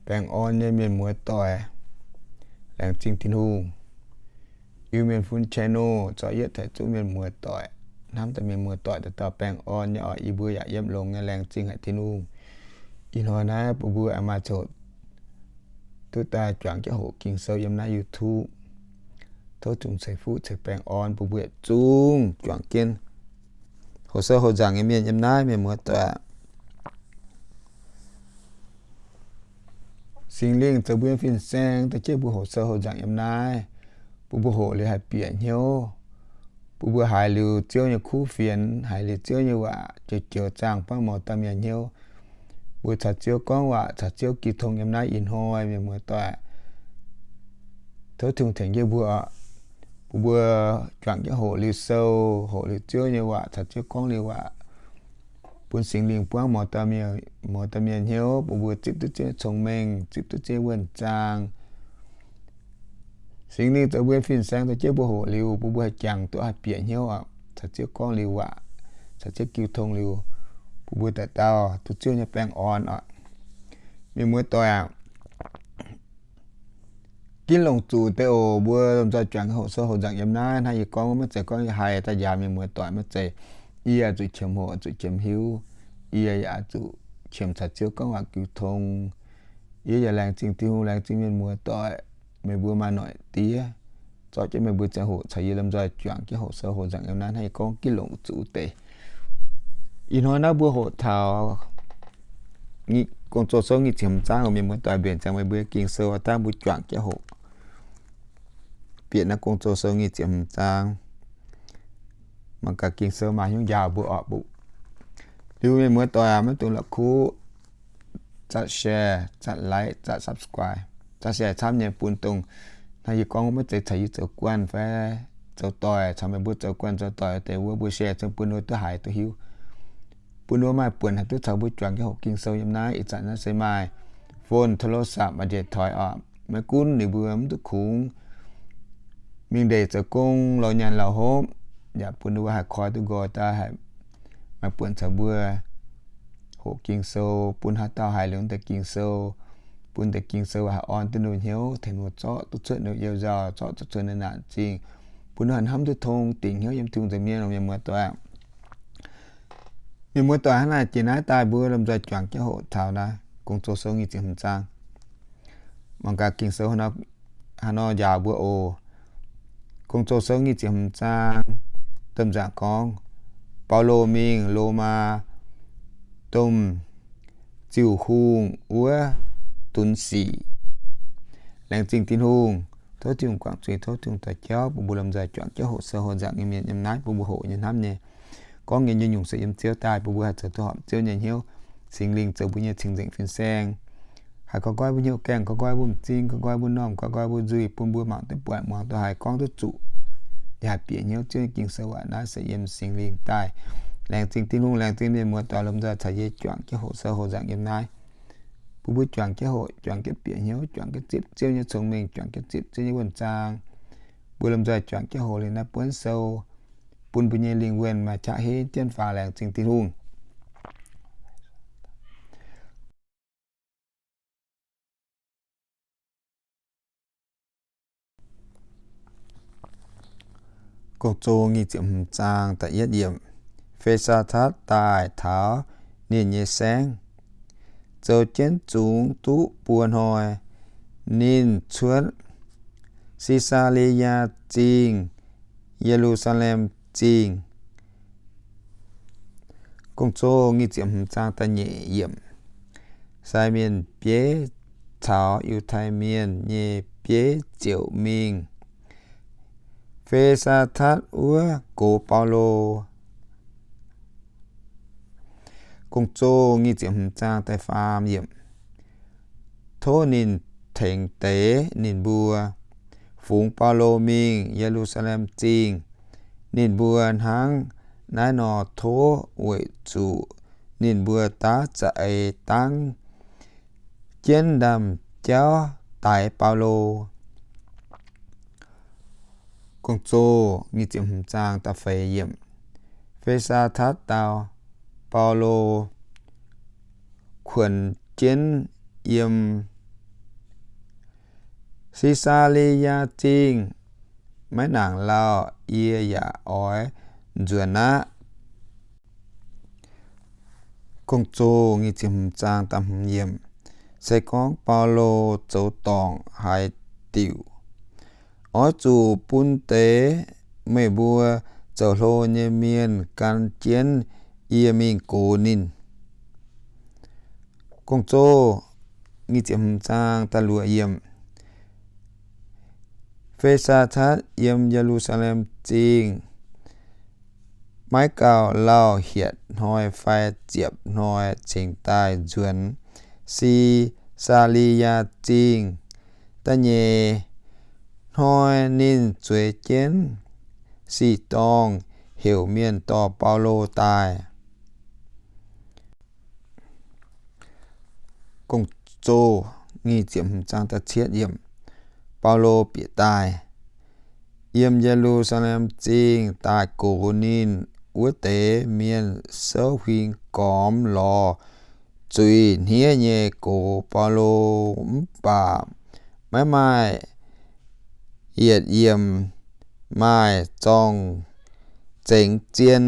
Baengh orn nyei mienh muoz-doic, laengz zingh Tin-Hungh. Iu-Mienh Fun channel zorqv yietv tengx zuqc mienh muoz-doic, hnamv daaih mienh muoz-doic dauh dauh baengh orn nyei oc. Yie mbuo yaac yiem longx nyei, laengz zingh haic Tin-Hungh. Ih hnoi naaiv bun mbuo maaih coqc duqv daaih juangc jienv hoqc Ging-Sou yiem naaiv YouTube. Tov Tin-Hungh ceix fuqv ceix baengh orn bun mbuo yietc zungv juangc jienv hoqc sou hoqc nzangc nyei mienh yiem naaiv, mienh muoz-doic. Singx Lingh zoux mbuo nyei fin-saeng daaih jienv mbuo hoqc sou hoqc nzangc yiem naaiv, bun mbuo hoqc liuz haih bieqc hnyouv, bun mbuo haiz liuz Ziouv nyei kuv fienx, haiz liuz Ziouv nyei waac joux-joux zaangh buangv mouz dauh mienh hnyouv. Mbuo caux Ziouv gorngv waac, caux Ziouv jiu tong yiem naaiv ih hnoi, mienh muoz-doic. Tov Tin-Hungh tengx jienv mbuo, bun mbuo juangc jienv hoqc liuz sou, hoqc liuz Ziouv nyei waac, caux Ziouv gorngv liuz waac, bun Singx Lingh buangv mouz dauh mienh hnyouv, bun mbuo zipv duqv Ziouv nyei cong-mengh, zipv duqv Ziouv nyei wuonh zaang. Singx Lingh zoux mbuo nyei fin-saeng daaih jienv mbuo hoqc liuz, bun mbuo haih jangx duqv, haih bieqc hnyouv oc. Caux Ziouv gorngv liuz waac, caux Ziouv jiu tong liuz, bun mbuo dauh dauh duqv Ziouv nyei baengh orn oc. Mienh muoz-doic aac, ginv longc zuqc deix oc. Mbuo lomh nzoih juangc hoqc sou hoqc nzangc yiem naaiv. Hnangv yie gorngv, maiv zeiz gorngv yie haih daaih njaaux mienh muoz-doic, maiv zeiz. Yie oix zuqc qiemx hoqc, oix zuqc qiemx hiuv. Yie yaac oix zuqc qiemx caux Ziouv gorngv waac jiu tong. Yie yaac laengz zingh Tin-Hungh, laengz zingh mienh muoz-doic, meih mbuo maaih noic diev zorqv jienv meih mbuo ziangh hoc caux yie lomh nzoih juangc jienv hoqc sou hoqc nzangc yiem naaiv. Hnangv yie gorngv ginv longc zuqc deix. Ih hnoi naaiv mbuo hoqc taux Gong-Zoh sou nyic ziepc hmz zaang oc. Mienh muoz-doic, mbenc ziangx meih mbuo Ging-Sou daaih mbuo juangc jienv hoqc. Bieqc naaiv Gong-Zoh sou nyic ziepc hmz zaang. Mangc gaax Ging-Sou maaih hnyouv njaaux mbuo oc. Liuz mienh muoz-doic aac, maiv dungx la'kuqv zatv share, zatv like, zatv subscribe, zatv share camv nyei bun dongh hnangv yie gorngv maiv zeiz caux yie zoux guanh fai zoux doic, caux meih mbuo zoux guanh zoux doic deix wuov, mbuo share ceng bun ninh mbuo duqv haiz duqv hiuv, bun ninh mbuo maaih buonc haih duqv caux mbuo juangc jienv hoqc Ging-Sou yiem naaiv. Ih zanc naaiv se maaih phone โทรศัพท์ maaih điện thoại oc. Maiv gunv ninh mbuo mv duqv kungx mingh ndeic zoux gong, lorz nyaanh lorz hopv, yaac bun ninh mbuo haih koi duqv nqoi daaih, haih maaih buonc caux mbuo hoqc Ging-Sou, bun haaix dauh haiz liuz deix Ging-Sou, bun deix Ging-Sou haih orn duqv ninh hnyouv, tengx ninh zorqv duqv cuotv ninh yiem nzauh, zorqv duqv cuotv ninh naanc zingh, bun ninh haih hnamv duqv tong, dingc hnyouv yiem Tin-Hungh nza'hmien. Mienh muoz-doic, mienh muoz-doic, hnangv naaic jiex naaiv daaih mbuo lomh nzoih juangc jienv hoqc taux naaiv Gong-Zoh sou nyic ziepc hmz zaang. Mangc gaax Ging-Sou haaix nor njaaux mbuo oc. Gong-Zoh sou nyic ziepc hmz zaang, domh nzaangc gorngv, Baulo mingh Lomaa domh ziuh hungh wuov dunx sic. Laengz zingh Tin-Hungh. Tov Tin-Hungh guangc zuiz, tov Tin-Hungh dorh jauv bun mbuo lomh nzoih juangc jienv hoqc sou hoqc nzangc nyei mienh yiem naaiv, bun mbuo hoqc nyei hnamv nyei, gorngv nyei nyungc-nyungc se yiem Ziouv daaih, bun mbuo haih zoux duqv horpc Ziouv nyei hnyouv. Singx Lingh zoux mbuo nyei cing-nzengc fin-saeng, haih goiv goiv mbuo hnyouv gaengh, goiv goiv mbuo m'zing, goiv goiv mbuo m'normh, goiv goiv mbuo nzuih, bun mbuo mangc duqv buatc, muangx duqv haiz, gorngv duqv zuqc, yaac haih bieqc hnyouv Ziouv nyei Ging-Sou aqv. Naaiv se yiem Singx Lingh daaih. Laengz zingh Tin-Hungh, laengz zingh mienh muoz-doic lomh nzoih caux yie juangc jienv hoqc sou hoqc nzangc yiem naaiv. Bun mbuo juangc jienv hoqc, juangc jienv bieqc hnyouv, juangc jienv zipv Ziouv nyei cong-mengh, juangc jienv zipv Ziouv nyei wuonh zaang. Mbuo lomh nzoih juangc jienv hoqc liuz naaiv buonv sou, bun mbuo nyei lingh wuonh maaih qaqv henv jienv faaux. Laengz zingh Tin-Hungh. Gong-Zoh nyic ziepc hmz zaang da'yietv yiemc. Fe^saa^tatv daaih taux ninh nyei saengv. Zoux jienv zungx duqv buo hnoi, ninh cuotv Se^saa^le^yaa Zingh, Ye^lu^saa^lem Zingh. Gong-Zoh nyic ziepc hmz zaang da'nyeic yiemc. Sai mienh bieiv caux Yiutai Mienh nyei bieiv ziouc mingh Fe^saa^tatv wuov gox Baulo. Gong-Zoh nyic ziepc hmz zaang da'faam yiemc. Tov ninh tengx deix ninh mbuo fungx Baulo mingh Ye^lu^saa^lem Zingh. Ninh mbuo hnangv naaiv nor tov weic zuqc ninh mbuo daav za'eix dangv jienv ndaamv-jauv daix Baulo. Gong-Zoh nyic ziepc hmz zaang da'feix yiemc. Fe^saa^tatv dau, Baulo kuonx jienv yiem Si^saa^li^yaa Zingh maiv nangc lauh, yie yaac oix nzuonx aqv. Se gorngv Baulo zoux dorngc haaix diuc, oix zuqc bun deix meih mbuo zoux hlo nyei mienh gan jienv yie mingh gox ninh. Fe^saa^tatv yiem Ye^lu^saa^lem Zingh maiv gauh lauh hietc hnoi fai ziepc hnoi cingx daaih nzuonx Si^saa^li^yaa Zingh. Da'nyeic hnoi ninh zueiz jienv Si^ndorngh heuc mienh dorh Baulo daaih. Baulo Bieqc Daaih. Yiem Ye^lu^saa^lem Zingh daaih gox ninh wuov deix mienh souv huing gormx lorz zuiz hniev nyei gox Baulo, mv baac maiv maaih yietc yiemc maaih zorng-zengx zien.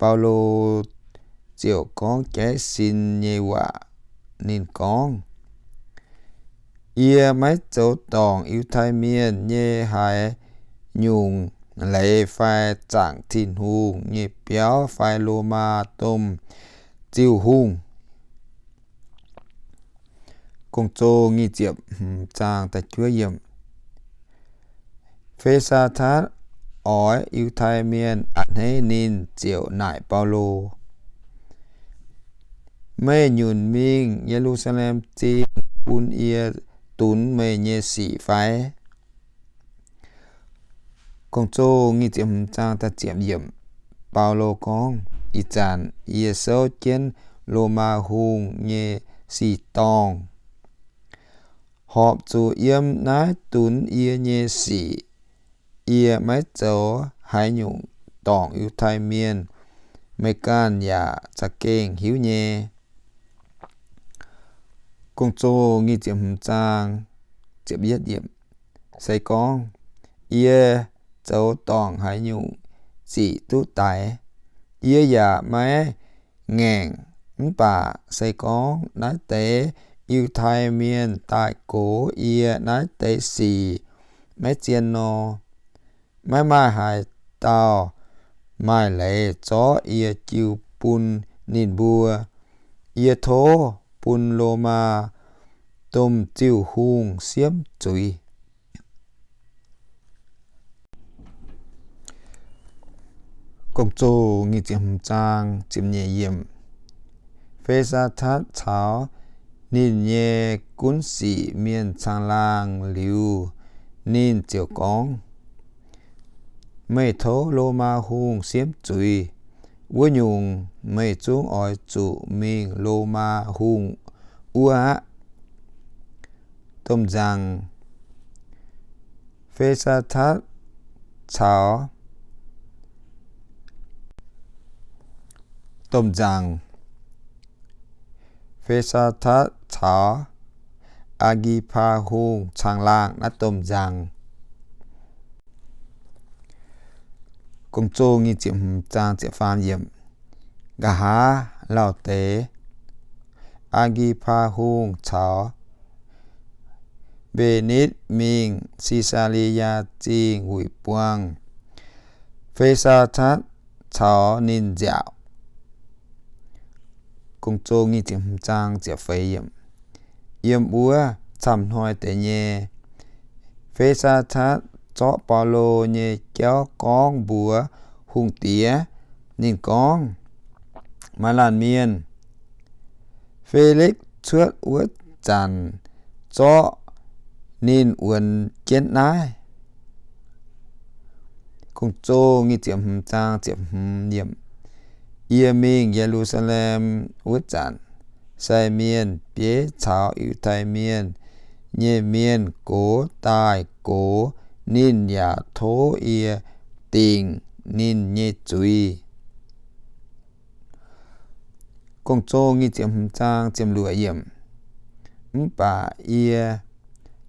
Baulo ziouc gorngv jaiv sin nyei waac. Ninh gorngv, Yie maiv zoux dorngc Yiutai Mienh nyei haaix nyungc leiz fai zaangc Tin-Hungh nyei biauv fai Lomaa domh ziuh hungh. Fe^saa^tatv oix Yiutai Mienh a'hneiv ninh ziouc naaic Baulo, Meih nyunc mingh Ye^lu^saa^lem Zingh bun yie dunx meih nyei sic fai? Baulo gorngv, Ih zanc yie souv jienv Lomaa hungh nyei si-dorngh. Horpc zuqc yiem naaiv dunx yie nyei sic, yie maiv zoux haaix nyungc dorngc Yiutai Mienh. Meih ganh yaac za'gengh hiuv nyei. Se gorngv yie zoux dorngc haaix nyungc zic duqv daix, yie yaac maiv ngaengc. Mv baac se gorngv naaiv deix Yiutai Mienh daaih gox yie naaiv deix sic maiv zien nor, maiv maaih haaix dauh maaih leiz zorqv yie jiu bun ninh mbuo. Yie tov bun Lomaa domh ziuh hungh siemv zuiz. Fe^saa^tatv caux ninh nyei gunv sic mienh caangh laangh liuz, ninh ziouc gorngv, Meih tov Lomaa hungh siemv zuiz. Wuov nyungc meih zungv oix zuqc mingh Lomaa hungh wuov aqv. Domh nzaangc Fe^saa^tatv caux, domh nzaangc Fe^saa^tatv caux Aa^gi^paa Hungh caangh laangh naaiv domh nzaangc. Nqa'haav lauh deix, Aa^gi^paa Hungh caux Mbe^nitv mingh Si^saa^li^yaa Zingh wuic buangh Fe^saa^tatv caux ninh nziaauc. Yiem wuov camv-hnoi deix nyei, Fe^saa^tatv zorqv Baulo nyei jauv gorngv mbuox hungh diex. Ninh gorngv, Maaih laanh mienh, Fe^likv cuotv wuov zanc zorqv ninh wuonx jienv naaiv. Yie mingh Ye^lu^saa^lem wuov zanc, sai mienh bieiv caux Yiutai Mienh nyei mienh gox daaih gox ninh yaac tov yie dingc ninh nyei zuiz. Gong-Zoh nyic ziepc hmz zaang ziepc luoqc yiemc. Mv baac yie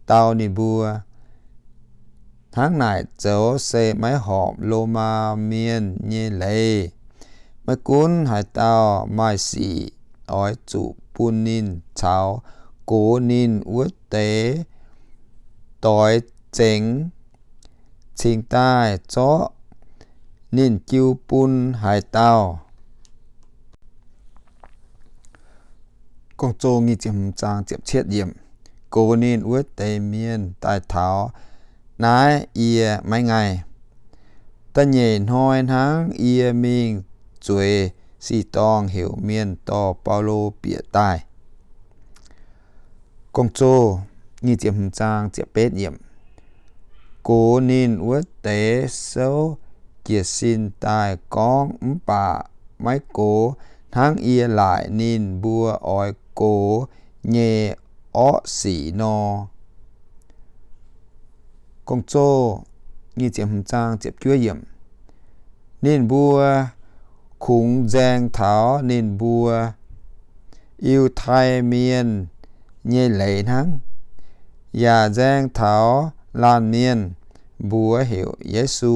dau ninh mbuo, Hnangv naaic zoux se maiv horpc Lomaa Mienh nyei leiz. Maiv gunv haaix dauh maaih sic oix zuqc bun ninh caux gox ninh wuov deix doix zengx cingx daaih zorqv ninh jiu bun haaix dauh. Gox ninh wuov deix mienh daaih taux naaiv yie maiv ngaih. Da'nyeic hnoi hnangv, yie mingh zueiz Si^ndorngh heuc mienh dorh Baulo bieqc daaih. Gox ninh wuov deix souv jiez sin daaih gorngv mv baac maiv gox hnangv yie laaic ninh mbuo oix gox nyei orqv sic nor. Ninh mbuo kungx nzaeng taux ninh mbuo Yiutai Mienh nyei leiz hnangv, yaac nzaeng taux laanh mienh mbuox heuc Yesu.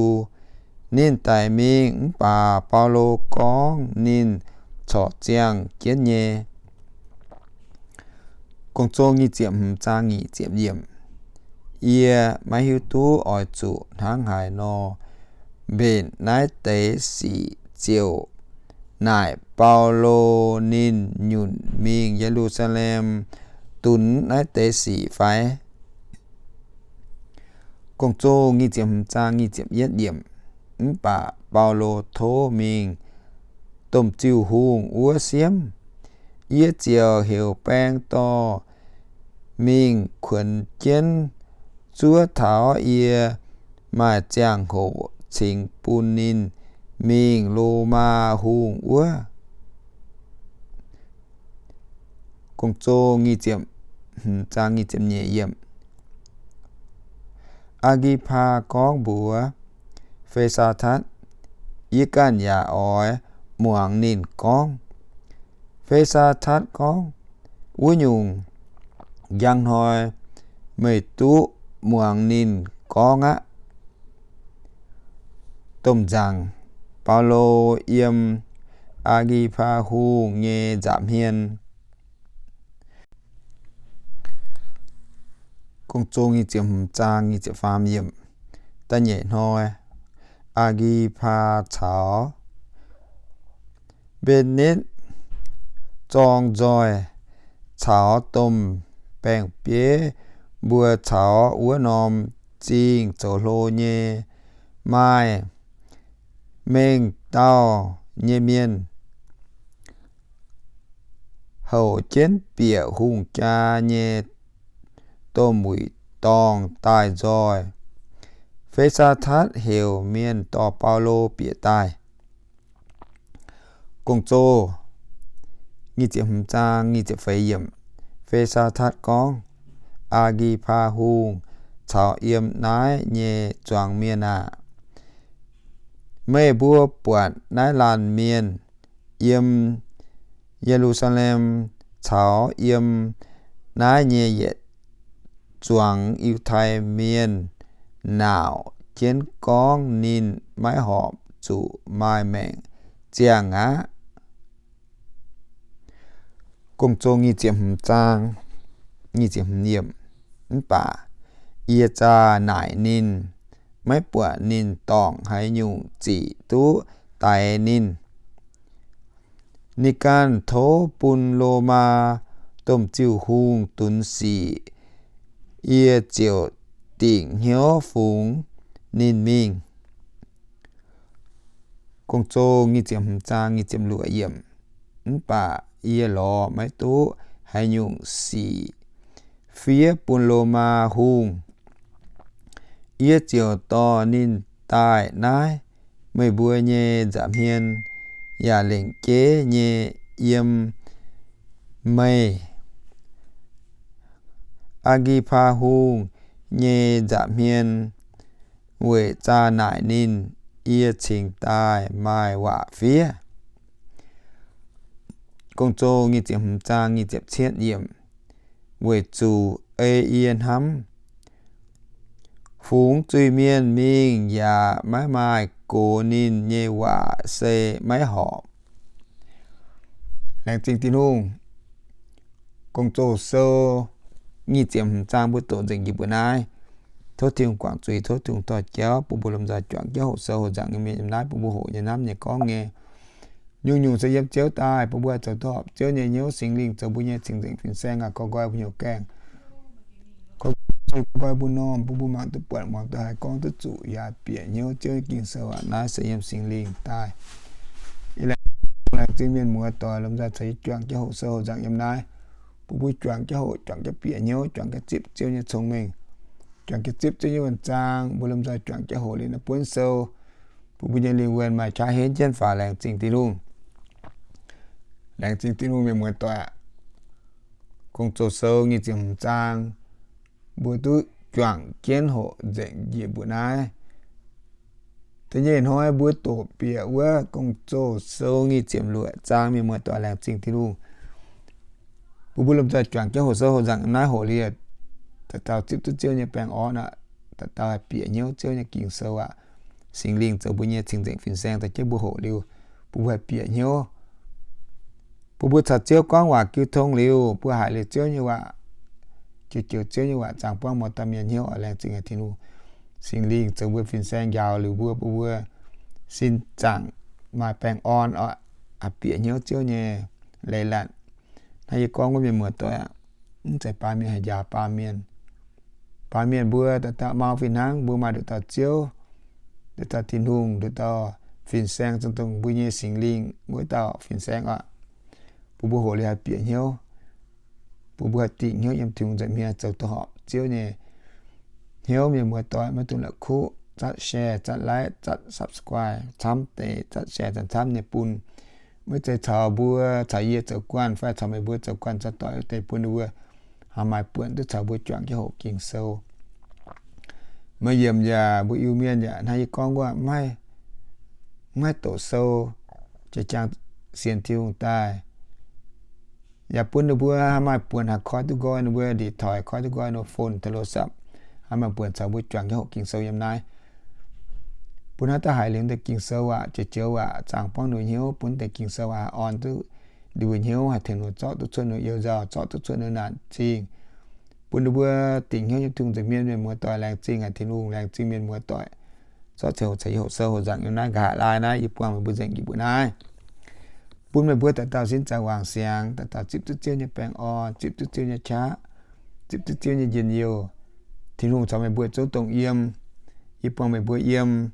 Ninh daic mingh mv baac Baulo gorngv ninh corc ziangh jienv nyei. Yie maiv hiuv duqv oix zuqc hnangv haaix nor mbenc naaiv deix sic ziouc naaic Baulo ninh nyunc mingh Ye^lu^saa^lem dunx naaiv deix sic fai. Mv baac Baulo tov mingh domh ziuh hungh wuov siemv, Yie ziouc heuc baeng dorh mingh kuonx jienv zuov taux yie maaih ziangh hoc cingx bun ninh mingh Lomaa hungh wuov. Aa^gi^paa gorngv mbuox Fe^saa^tatv, Yie ganh yaac oix muangx ninh gorngv. Fe^saa^tatv gorngv, Wuov nyungc, njang hnoi meih duqv muangx ninh gorngv aqv. Domh nzaangc, Baulo yiem Aa^gi^paa Hungh nyei nza'hmien. Da'nyeic hnoi, Aa^gi^paa caux Mbe^netv zorng nzoih caux domh baeng-bieiv mbuo caux wuov norm zingh zoux hlo nyei maaih mengh dauh nyei mienh, houc jienv bieqc hungh jaa nyei domh wuic dorngh daaih nzoih. Fe^saa^tatv heuc mienh dorh Baulo bieqc daaih. Fe^saa^tatv gorngv, Aa^gi^paa Hungh caux yiem naaiv nyei zuangx mienh aah! Meih mbuo buatc naaiv laanh mienh yiem Ye^lu^saa^lem caux yiem naaiv nyei yietc zuangx Yiutai Mienh naauc jienv gorngv ninh maiv horpc zuqc maaih maengc ziangh aqv. Mv baac yie zaah naaic ninh, maiv buatc ninh dorngc haaix nyungc zic duqv daix ninh. Ninh ganh tov bun Lomaa domh ziuh hungh dunx sic, yie ziouc dingc hnyouv fungx ninh mingh. Mv baac yie lorz maiv duqv haaix nyungc sic fiev bun Lomaa hungh. Yie ziouc dorh ninh daaih naaiv meih mbuo nyei nza'hmien, yaac lengc jeiv nyei yiem meih, Aa^gi^paa Hungh, nyei nza'hmien weic zaah naaic ninh yie cingx daaih maaih waac fiev. Gong-Zoh nyic ziepc hmz zaang nyic ziepc cietv yiemc. Weic zuqc ei yie hnamv fungx zuiz-mienh mingh yaac maiv maaih gox ninh nyei waac se maiv horpc. Laengz zingh Tin-Hungh. Gong-Zoh sou nyic ziepc hmz zaang mbuo doqc nzengc njiec mbuo naaiv. Tov Tin-Hungh guangc zuiz, tov Tin-Hungh dorh jauv bun mbuo lomh nzoih juangc jienv hoqc sou hoqc nzaangc nyei mienh yiem naaiv bun mbuo hoqc nyei hnamv nyei gorngv nyei. Nyungc-nyungc se yiem Ziouv daaih, bun mbuo haih zoux duqv horpc Ziouv nyei hnyouv. Singx Lingh zoux mbuo nyei cing-nzengc fin-saeng aac, goix nqoi mbuo hnyouv gaengh, goix nqoi mbuo normh, bun mbuo mangc duqv buatc, muangx duqv haiz, gorngv duqv zuqc, yaac bieqc hnyouv Ziouv nyei Ging-Sou aac. Naaiv se yiem Singx Lingh daaih. Laengz zingh mienh muoz doic lomh nzoih caux yie juangc jienv hoqc sou hoqc nzaangc yiem naaiv. Bun mbuo juangc jienv hoqc, juangc jienv bieqc hnyouv, juangc jienv zipv Ziouv nyei cong-mengh, juangc jienv zipv Ziouv nyei wuonh zaang. Mbuo lomh nzoih juangc jienv hoqc liuz naaiv buonv sou, bun mbuo nyei lingh wuonh maaih qaqv henv jienv faaux. Laengz zingh Tin-Hungh. Laengz zingh Tin-Hungh, mienh muoz doic aac. Gong-Zoh sou nyic ziepc hmz zaang mbuo duqv juangc jienv hoqc nzengc njiec mbuo naaiv. Da'nyeic hnoi mbuo doqc bieqc wuov Gong-Zoh sou nyic ziepc luoqc zaang, mienh muoz doic, laengz zingh Tin-Hungh. Bun mbuo lomh nzoih juangc jienv hoqc sou hoqc nzaangc naaiv hoqc liuz, dauh dauh zipv duqv Ziouv nyei baengh orn aac, dauh dauh haih bieqc hnyouv Ziouv nyei Ging-Sou aac. Singx Lingh zoux mbuo nyei cing-nzengc fin-saeng dorh jienv mbuo hoqc liuz, bun mbuo haih bieqc hnyouv. Bun mbuo caux Ziouv gorngv waac jiu tong liuz, mbuo haiz liuz Ziouv nyei waac, joux-joux Ziouv nyei waac zaangh buangv mouz dauh mienh hnyouv oc. Laengz zingh haic Tin-Hungh. Singx Lingh zoux mbuo fin-saeng njaaux liuz mbuo, bun mbuo sin zaangc maaih baengh orn oc, haih bieqc hnyouv Ziouv nyei leiz-latc. Naaiv yie gorngv wuov, mienh muoz doic aac, mv zeiz baamh mienh haih njaaux baamh mienh. Baamh mienh mbuo dauh dauh mau fih hnangv, mbuo maaih nduqc dauh Ziouv, nduqc dauh Tin-Hungh, nduqc dauh fin-saeng, zungv dongh mbuo nyei Singx Lingh wuov dauh fin-saeng oc. Bun mbuo hoqc liuz haih bieqc hnyouv, bun mbuo haih dingc hnyouv yiem Tin-Hungh nza'hmien zoux duqv horpc Ziouv nyei hnyouv. Mienh muoz doic maiv dungx la'kuqv zatv share, zatv like, zatv subscribe camv deix, zatv share camv-camv nyei bun. Maiv zeiz caux mbuo, caux yie zoux guanh fai caux meih mbuo zoux guanh, caux doic wuov deix bun ninh mbuo haih maaih buonc duqv caux mbuo juangc jienv hoqc Ging-Sou. Meih yiemc yaac mbuo Iu-Mienh yaac hnangv yie gorngv wuov, maiv, maiv doqc sou, jiex jangx sienx Tin-Hungh daaih. Yaac bun ninh mbuo haih maaih buonc haih koi duqv nqoi ninh mbuo điện thoại, koi duqv nqoi ninh mbuo phone, โทรศัพท์, haih maaih buonc caux mbuo juangc jienv hoqc Ging-Sou yiem naaiv. Bun haaix dauh haiz liuz deix Ging-Sou aac, joux-joux aac, zaangh buangv ninh mbuo hnyouv, bun deix Ging-Sou aac haih orn duqv ninh mbuo hnyouv, haih tengx ninh mbuo zorqv duqv cuotv ninh mbuo you nzauh, zorqv duqv cuotv ninh mbuo naanc zingh. Bun ninh mbuo dingc hnyouv yiem Tin-Hungh nza'hmien. Mienh muoz doic, laengz zingh haic Tin-Hungh, laengz zingh mienh muoz doic zorqv ceix hoqc, ceix hoqc sou hoqc nzaangc yiem naaiv nqa'haav laai naaiv, yie buangh meih mbuo nzengc njiec mbuo naaiv. Bun meih mbuo dauh dauh sin zaangc wangc siangx, dauh dauh zipv duqv Ziouv nyei baengh orn, zipv duqv Ziouv nyei qaqv, zipv duqv Ziouv nyei njien-youh. Tin-Hungh caux meih mbuo zungv dongh yiem. Yie buangh meih mbuo yiem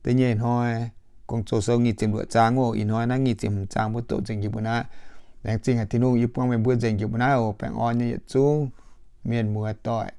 da'nyeic hnoi, Gong-Zoh sou nyic ziepc luoqc zaang oc. Ih hnoi naaiv nyic ziepc hmz zaang mbuo doqc nzengc njiec mbuo naaiv. Laengz zingh haic Tin-Hungh, yie buangh meih mbuo nzengc njiec mbuo naaiv oc. Baengh orn nyei yietc zungv mienh muoz doic.